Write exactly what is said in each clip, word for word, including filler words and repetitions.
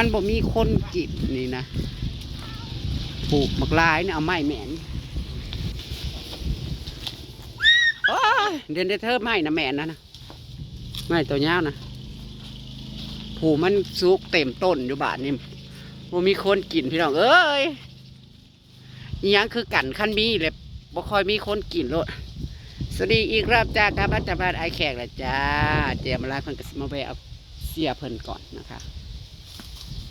มันบ่มีคนกินนี่นะ ปลูกบักหลายเนี่ย เอาไม้แหมน โอ้ย เดี๋ยวเดี๋ยวเธอไม้นะแหมนนะนะ ไม้ตัวยาวนะ ผู้มันสุกเต็มต้นอยู่บาดนี่ บ่มีคนกินพี่น้องเอ้ย อิหยังคือกัน คันมีแหละ บ่ค่อยมีคนกินโลด สวัสดีอีกรอบจ้า กลับมาจากบ้านอ้ายแขกแล้วจ้า เจมมาลาเพิ่นก็สิมาแวะเอาเสียเพิ่นก่อนนะคะ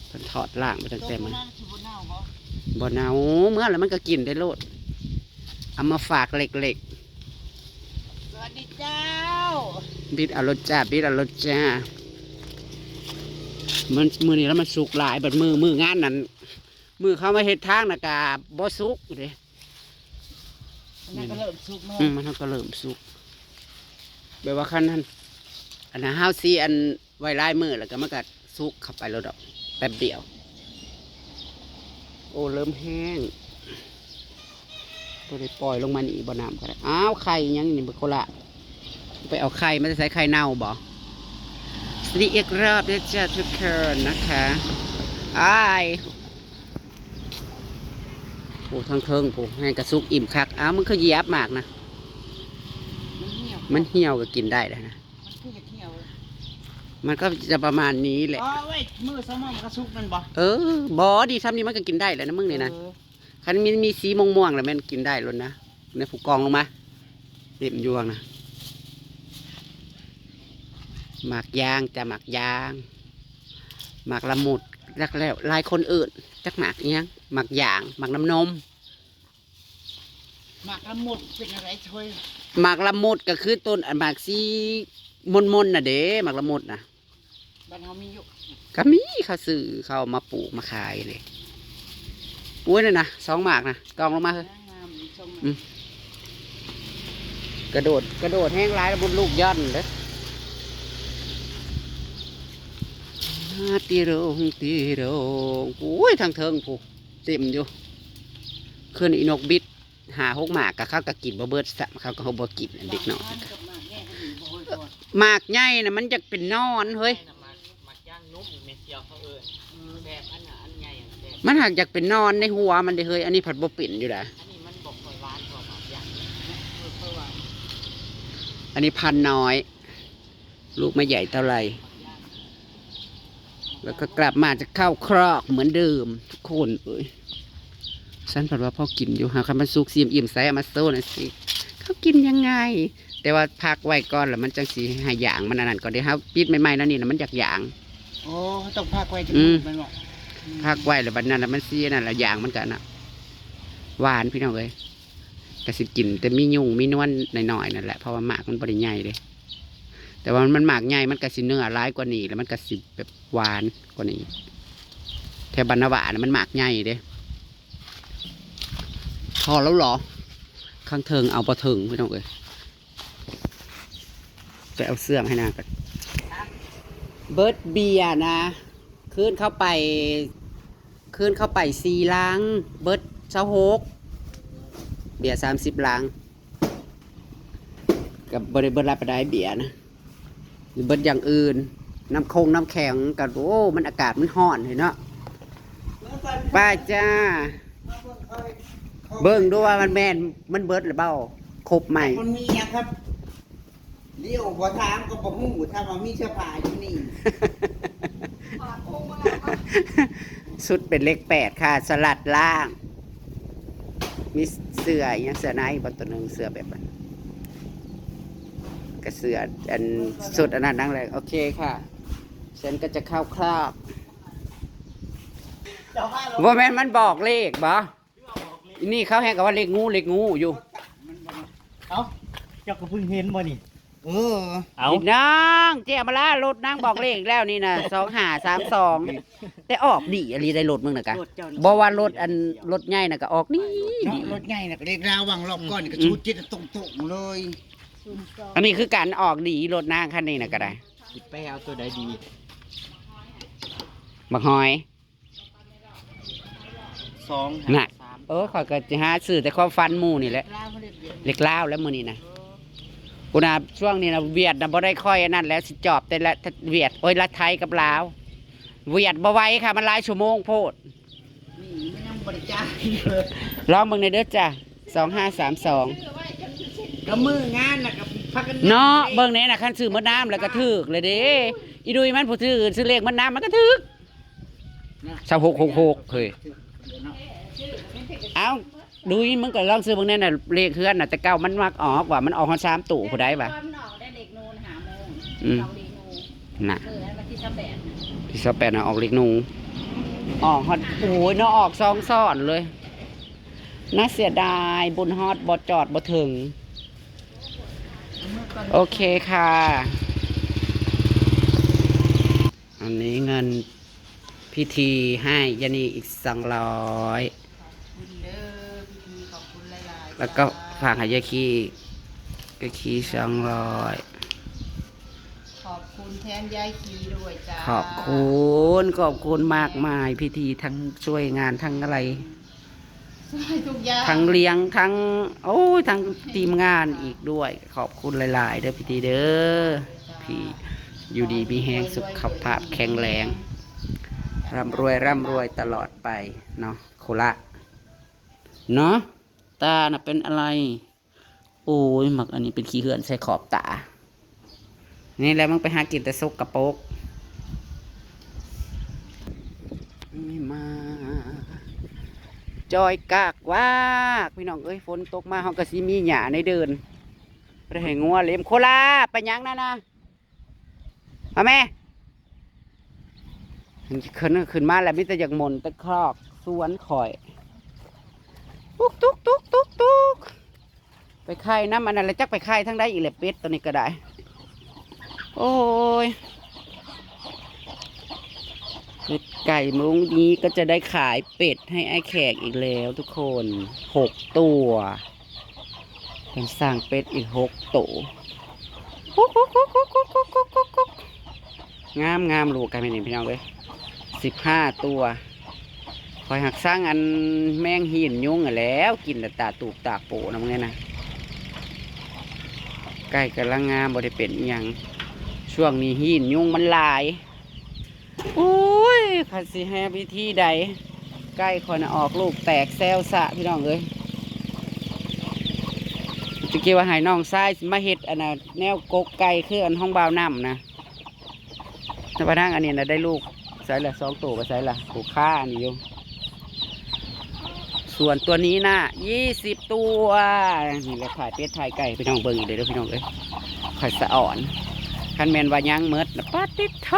เพิ่นถอดล้างไปตั้งแต่มื้อ บ่เน่า เมื่อแล้วมันก็กินได้โลด เอามาฝากเล็ก สวัสดีเจ้า ๆ บิดเอาโลดจ้า บิดเอาโลดจ้า มันมื้อนี้แล้วมันสุกหลาย บัดมื้อ มื้องานนั้น มื้อเขามาเฮ็ดทางน่ะกะบ่สุกเด้ มันก็เริ่มสุกเนาะ อืม มันก็เริ่มสุก แบบว่าคันนั้น อันนั้นเฮาสิอันไว้หลายมื้อแล้วก็มันก็สุกเข้าไปแล้วดอก แป๊บเดียว โอ้ เริ่มแห้ง บ่ได้ปล่อยลงมานี่บ่ น้ำก็ได้ อ้าว ไข่ยังนี่ บักโคละ ไปเอาไข่มาใส่ ไข่เน่าบ่ สวัสดีอีกรอบนะจ๊ะทุกคนนะคะ อ้าย โอ้ ทางเทิง โอ้ แห้งกระสุกอิ่มคัก อ้าว มันคือเหยียบหมากนะ มันเหี่ยว มันเหี่ยวก็กินได้แล้วนะ มันคือเหี่ยว มันก็จะประมาณนี้แหละ อ๋อ ไว้ มือสองมือกระสุกมันบ่ เออ บ่ ดีซ้ำนี่มันก็กินได้แล้วนะมึงนี่นะ เออ คันมี มีสีม่วงๆแล้วแม่นกินได้แล้วนะ ในผู้กองลงมา เต็มยวงนะ หมากยางจ้ะ หมากยาง หมากละมุด จักแล้ว หลายคนเอิ้น จักหมากอิหยัง หมากยาง หมากน้ำนม หมากละมุดเป็นอะไรช่วย หมากละมุดก็คือต้น อันหมากสีมนๆน่ะเด้ หมากละมุดน่ะ บ้านเฮามีอยู่ ก็มี เขาซื้อ เขาเอามาปลูกมาขายเลย อุ้ย นั่นนะ สองหมากนะ กองลงมาเฮ้ย งามๆ อีกสองหมาก อืม กระโดด กระโดดแห้งหลายแล้วมดลูกย่อนเด้อ ตีโรง ตีโรง โอ้ย ทางเทิงผู้เต็มอยู่ ขึ้นอีนกบิด ห้าหกหมากก็เขาก็กินบ่เบิดซ้ำ เขาก็บ่กิน อันเด็กน้อย หมากใหญ่น่ะมันอยากเป็นหนอนเฮ้ย หมาก หมากย่างนุ่ม แม่เจียวเขาเอิ้น แซ่บ อันน่ะ อันใหญ่อะแซ่บ มันหากอยากเป็นหนอนในหัวมันเด้เฮ้ย อันนี้ผัดบ่เป็นอยู่นะ อันนี้มันบ่ค่อยหวานเท่าหมากย่าง อันนี้พันธุ์น้อย ลูกไม่ใหญ่เท่าไหร่ แล้วก็กลับมาจะเข้าครอกเหมือนเดิม ทุกคนเอ้ย ฉันผัดว่าพอกินอยู่ หาคันมันสุก ซีมอิ่มใส่เอามาโซ่หน่อยสิ เขากินยังไง แต่ว่าพักไว้ก่อนแล้วมันจังสิให้หยางมันอันนั้นก่อน เดี๋ยวเฮาปิดใหม่ๆแล้วนี่นะ มันอยากหยาง โอ้ ต้องพักไว้จัง อืม มันบอก อืม พักไว้แล้วบัดนั้นแล้วมันเสียนั่นแล้วหยางมันก็น่ะ หวานพี่น้องเอ้ย ก็สิกินแต่มียุงมีนวลหน่อยๆนั่นแหละ เพราะว่าหมากมันบ่ได้ใหญ่เด้ แต่ว่ามันหมากใหญ่มันก็สิเนื้อหลายกว่านี้ แล้วมันก็สิแบบหวานกว่านี้ แถวบ้านนาหวานะมันหมากใหญ่เด้ พอแล้วเหรอ ข้างเทิงเอาบ่เทิงพี่น้องเอ้ย ไปเอาเสื้อมาให้นางก่อน เบิดเบียร์นะ คืนเข้าไป คืนเข้าไปสี่ลัง เบิดซาวหก เบียร์สามสิบลัง ก็บ่ได้เบิดหลายปานใดเบียร์นะ เบิดอย่างอื่น น้ำคงน้ำแข็งก็ โอ้ มันอากาศมันร้อนเลยเนาะ ป้าจ้า เบิ่งดูว่ามันแม่น มันเบิดหรือเปล่า ครบไหม มันมีอะครับ เลี้ยวบ่ถามก็บ่ฮู้ ถ้าว่ามีเสื้อผ้าอยู่นี่ ชุดเป็นเลขแปดค่ะ สลัดล่าง มีเสื้ออีหยัง เสื้อในบ่ตัวหนึ่ง เสื้อแบบนั้น ก็เสื้ออัน ชุดอันนั้นนั่งเลย โอเคค่ะ ฉันก็จะเข้าครอบ ว่าแม่นมันบอกเลขบ่ อีนี่เขาแฮงกับว่าเลขงู เลขงูอยู่ เอ้า เจ้าก็เพิ่งเห็นบ่นี่ เออ เอา นางเจ้ามาล่ารถนางบอกเลขอีกแล้วนี่นะ สองห้าสามสอง แต่ออกดีอะลีได้รถมึงนะกะ รถเจ้านี่ บอกว่ารถอัน รถใหญ่นะก็ออกดี เนาะ ดี รถใหญ่น่ะก็เลขลาววังรอบก่อนนี่ก็ อืม ศูนย์เจ็ดตรงๆเลย อันนี้คือการออกดีรถนางคันนี้นะก็ได้ สิไปเอาตัวใดดี บักหอย สองห้าสาม น่ะ เออ ข้อยก็สิหาซื้อแต่ความฝันหมู่นี่แหละ เลขลาวแล้วมื้อนี้นะ กูน่ะ ช่วงนี้นะ เวียดนะบ่ได้ค่อยอันนั้นแล้ว สิจอบแต่ละเวียด โอ้ย ละไทยกับลาว เวียดบ่ไหวค่ะ มันหลายชั่วโมงโพด นี่มันยังบ่ได้จ่ายเลย ลองเบิ่งในเด้อจ้ะ สองห้าสามสอง ก็มื้องานน่ะก็พักกัน เนาะ เบิ่งแหน่น่ะ คันซื้อหมดน้ำแล้วก็ถืกเลยเด้ อีดุยมันผู้ซื้อ ซื้อเลขหมดน้ำมันก็ถืก นะ สองหกหกหก เฮ้ย เอ้า ดุย มึงก็ลองซื้อเบิ่งแหน่น่ะ เลขเฮือนน่ะ แต่เก่ามันมักออกว่ะ มันออกฮอดสามตัวผู้ใดวะ ความหนอกได้เลขนูนหาโมง อืม สองเลขนูน น่ะ เออ วันที่สิบแปด ที่สิบแปดน่ะออกเลขหนู ออกฮอด โอ้ย เนาะ ออกสองซ้อนเลย น่าเสียดาย บุญฮอดบ่จอดบ่ถึง โอเคค่ะ อันนี้เงินพิธีให้ยานีอีกสองร้อย ขอบคุณเด้อพี่พี ขอบคุณหลายๆ แล้วก็ จ้า ฝากให้ยายคีอีก ยายคีสองร้อย ขอบคุณแทนยายคีด้วยจ้า ขอบคุณ ขอบคุณมากมาย พิธีทั้งช่วยงานทั้งอะไร ช่วยทุกอย่าง ทั้งเลี้ยงทั้ง โอ้ย ทั้งทีมงานอีกด้วย ขอบคุณหลายๆ เด้อพิธีเด้อ จ้า พี่อยู่ดีมีแฮง สุขภาพแข็งแรง ร่ำรวยร่ำรวยตลอดไปเนาะ โคละ เนาะ ตาน่ะเป็นอะไร โอ้ย มักอันนี้เป็นขี้เหือนใส่ขอบตา นี่แหละมึงไปหากินแต่ซกกระโปก นี่มา จอยกากวาก พี่น้องเอ้ย ฝนตกมาเฮาก็สิมีหญ้าในเดิน บ่ได้ให้งัวเล็ม โคลา ไปหยังนั่นนะ มาแม่ มันขึ้น ขึ้นมาแล้วมีแต่อยากหม่นแต่คลอกสวนข่อย ตุกตุกตุกตุกตุก ไปไข่น้ำอันนั้นแล้ว จักไปไข่ทางใดอีกแหละ เป็ดตัวนี้ก็ได้ โอ้ย เป็ดไก่มุ้งนี้ก็จะได้ขายเป็ดให้ไอ้แขกอีกแล้วทุกคน หกตัว เป็นสั่งเป็ดอีกหกตัว กุ๊กกุ๊กกุ๊กกุ๊กกุ๊กกุ๊กกุ๊กกุ๊กกุ๊ก งามงามลูกไก่แม่นี่พี่น้องเอ้ย สิบห้าตัว คอยหักสร้างอันแมงหินยุงอะแหล้ว กินแต่ตาตูบตาโปนะมึงเนี่ยนะ ไก่กำลังงาม บ่ได้เป็นอิหยัง ช่วงนี้หินยุงมันหลาย โอ้ย คันสิให้วิธีใด ไก่คอยน่ะออกลูกแตกแซวซะพี่น้องเอ้ย จะเกี่ยวว่าให้น้องชายสิมาเฮ็ดอันน่ะ แนวกกไก่คืออันห้องบ่าวน้ำนะ แต่ว่านั่งอันนี้นะได้ลูก ใส่ละสองตัว ไปใส่ละผูกค่าอันนี้อยู่ ส่วนตัวนี้นะ ยี่สิบตัว นี่แหละ ถ่ายเป็ดถ่ายไก่พี่น้องเบิ่งอีกเด้อพี่น้องเอ้ย ข่อยสะอ่อน คันแม่นว่ายังเมิดนะ ปาดติดโท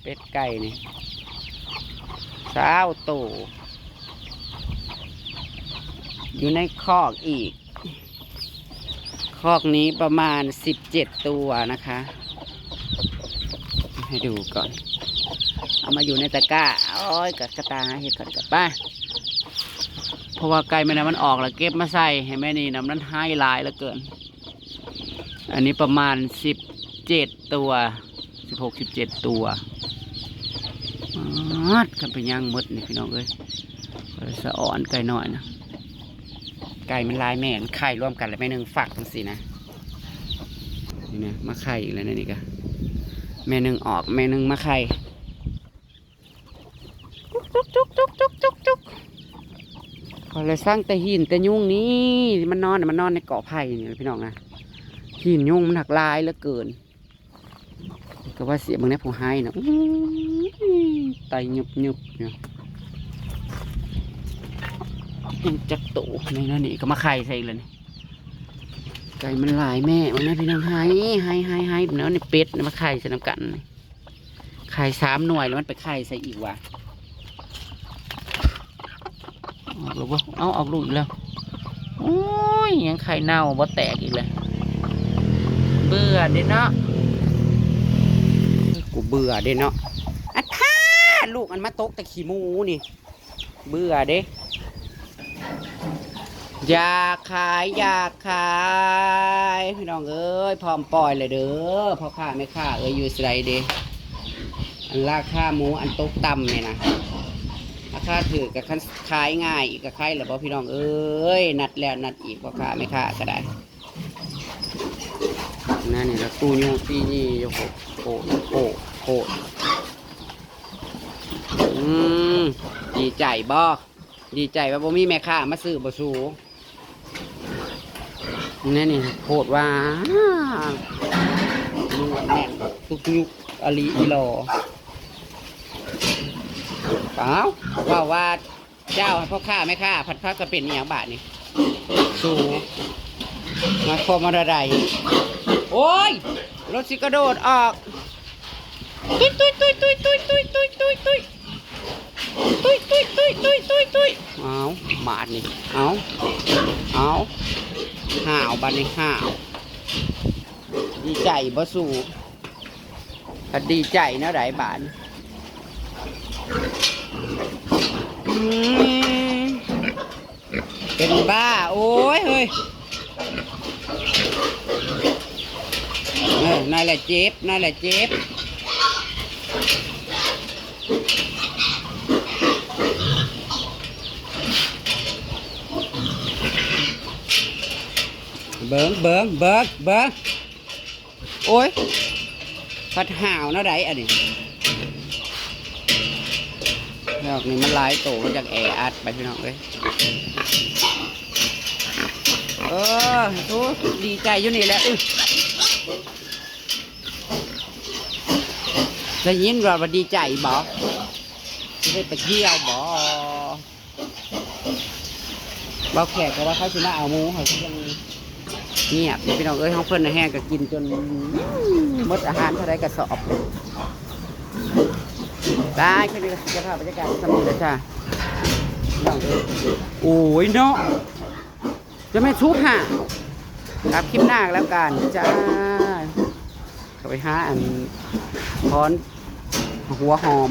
เป็ดไก่นี่ ซาวโต อยู่ในคอกอีก คอกนี้ประมาณสิบเจ็ดตัวนะคะ ให้ดูก่อน เอามาอยู่ในตะกร้า โอ้ย กะกะตาหาเห็ดก่อนกะป้า เพราะว่าไก่แม่นะมันออกแล้วเก็บมาใส่ให้แม่นี่นะ มันหายหลายเหลือเกิน อันนี้ประมาณสิบเจ็ดตัว สิบหก สิบเจ็ดตัว อาด คันไปย่างหมดนี่พี่น้องเอ้ย สะอ่อนไก่น้อยนะ ไก่มันหลายแม่ มันไข่ร่วมกันแล้วแม่หนึ่งฝักจังซี้นะ นี่นะ มาไข่อีกแล้วนะนี่กะ แม่หนึ่งออก แม่หนึ่งมาไข่ จุกจุกจุกจุกจุกจุกจุก เขาเลยสร้างแต่หินแต่ยุงนี่ มันนอนน่ะ มันนอนในกอไผ่นี่แหละพี่น้องนะ หินยุงมันหักหลายเหลือเกิน ก็ว่าเสียเบิ่งในผู้ให้นะ อื้อ ไตยุบยุบอยู่ ยังจักโตในนั้นนี่ก็มาไข่ใส่อีกแล้วนี่ ไก่มันหลายแม่มันนะพี่น้อง ให้ ให้ ให้ ให้เนาะ นี่เป็ดนะมาไข่ใส่น้ำกันนี่ ไข่สามหน่วยแล้วมันไปไข่ใส่อีกว่ะ ออกแล้วบ่ เอาออกลูกอีกแล้ว โอ้ย ยังไข่เน่าบ่แตกอีกเลย เบื่อเด้เนาะ กูเบื่อเด้เนาะ อันท่า ลูกอันมาตกแต่ขี้หมูนี่ เบื่อเด้ อยากขาย อยากขาย พี่น้องเอ้ย พร้อมปล่อยเลยเด้อ พ่อค้าแม่ค้าเอ้ย อยู่ไสเด้ อันราคาหมูอันตกต่ำเนี่ยนะ ราคาถูกก็คันขายง่ายอีกก็ขายแล้วบ่พี่น้องเอ้ย นัดแล้วนัดอีก พ่อค้าแม่ค้าก็ได้ นั่นนี่ละ ตู้ยูตี้นี่อยู่ โหด โหด โหด โหด ดีใจบ่ ดีใจว่าบ่มีแม่ค้ามาซื้อบ่สู แน่นี่โพดว่า นวดแน่น ตุกยุกอลีอีหลอ อ้าว ว่าว่า เจ้าพ่อค้าแม่ค้า ผัดผักก็เป็นอหย่างบาดนี่ สู มาคอมอะไร โอ้ย รถสิกระโดดออก ตุ้ยตุ้ยตุ้ยตุ้ยตุ้ยตุ้ยตุ้ยตุ้ยตุ้ยตุ้ยตุ้ยตุ้ยตุ้ยตุ้ยตุ้ยตุ้ย เอา บาดนี่ เอา เอา ห้าว บาดนี่ ห้าว ดีใจบ่สู ก็ดีใจแนวใดบาด อืม เป็นบ้า โอ้ย เฮ้ย เออ นั่นแหละเจ็บ นั่นแหละเจ็บ เบิ่ง เบิ่ง เบิ่ง เบิ่ง โอ้ย ผัดห้าวแนวใดอันนี้ ดอกนี่มันหลายโต มันจักแออัดไปพี่น้องเอ้ย เออ โอ้ ดีใจอยู่นี่แหละ อื้อ ได้ยินว่า ว่าดีใจบ่ สิได้ไปเที่ยวบ่ เบาแขกก็ว่าเขาสิมาเอาหมู เขาก็ยังเงียบอยู่พี่น้องเอ้ย ของเพิ่นน่ะแฮงก็กินจนหมดอาหารเท่าใดกระสอบ ได้แค่นี้ก็สิจะพาบรรยากาศสำเร็จแล้วจ้า พี่น้องเอ้ย โอ้ยเนาะ จะไม่ทุบห่ะ รับคลิปหน้าแล้วกันจ้า ก็ไปหาอัน ถอนหัวหอม